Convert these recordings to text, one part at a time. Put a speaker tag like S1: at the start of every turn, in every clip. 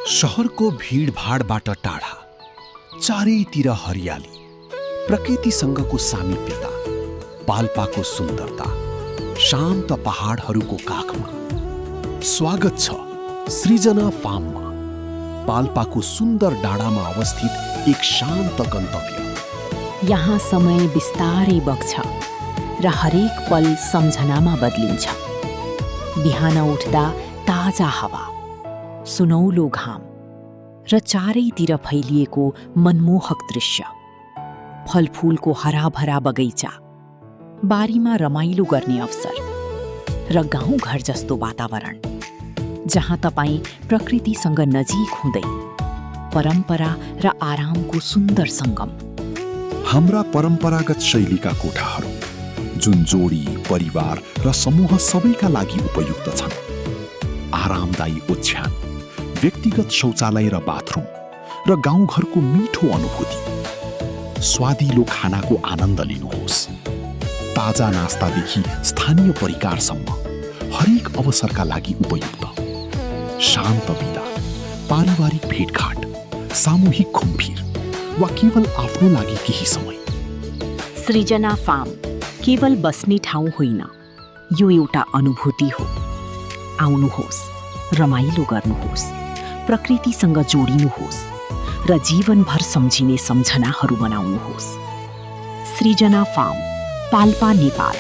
S1: शहरको भीडभाडबाट टाढा, चारैतिर हरियाली, प्रकृतिसँगको सामिप्यता, पाल्पाको सुन्दरता, शान्त पहाडहरूको काखमा। स्वागत छ सृजना फार्ममा, पाल्पाको सुन्दर डाँडामा अवस्थित एक शान्त गन्तव्य।
S2: यहाँ समय बिस्तारै बग्छ र हरेक पल सम्झनामा बदलिन्छ। बिहान उठ्दा ताजा हावा, सुनौलो घाम र चारैतिर फैलिएको मनमोहक दृश्य। फलफूलको हराभरा बगैँचा, बारीमा रमाइलो गर्ने अवसर र गाउँघर जस्तो वातावरण जहाँ तपाईँ प्रकृतिसँग नजिक हुँदै परम्परा र आरामको सुन्दर सङ्गम।
S3: हाम्रा परम्परागत शैलीका कोठाहरू जुन जोडी, परिवार र समूह सबैका लागि उपयुक्त छन्। आरामदायी ओछ्यान, व्यक्तिगत शौचालय र बाथरुम र गाउँघरको मिठो अनुभूति। स्वादिलो खानाको आनन्द लिनुहोस्। ताजा नास्तादेखि स्थानीय परिकारसम्म हरेक अवसरका लागि उपयुक्त। शान्त बिदा, पारिवारिक भेटघाट, सामूहिक घुमफिर वा केवल आफ्नो लागि केही समय।
S2: सृजना फार्म केवल बस्ने ठाउँ होइन, यो एउटा अनुभूति हो। आउनुहोस्, रमाइलो गर्नुहोस्, प्रकृतिसँग जोडिनुहोस् र जीवनभर सम्झिने सम्झनाहरू बनाउनुहोस्। सृजना फार्म, पाल्पा, नेपाल।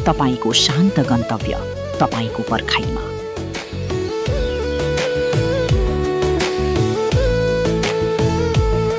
S2: तपाईको शान्त गन्तव्य, तपाईको पर्खाइमा।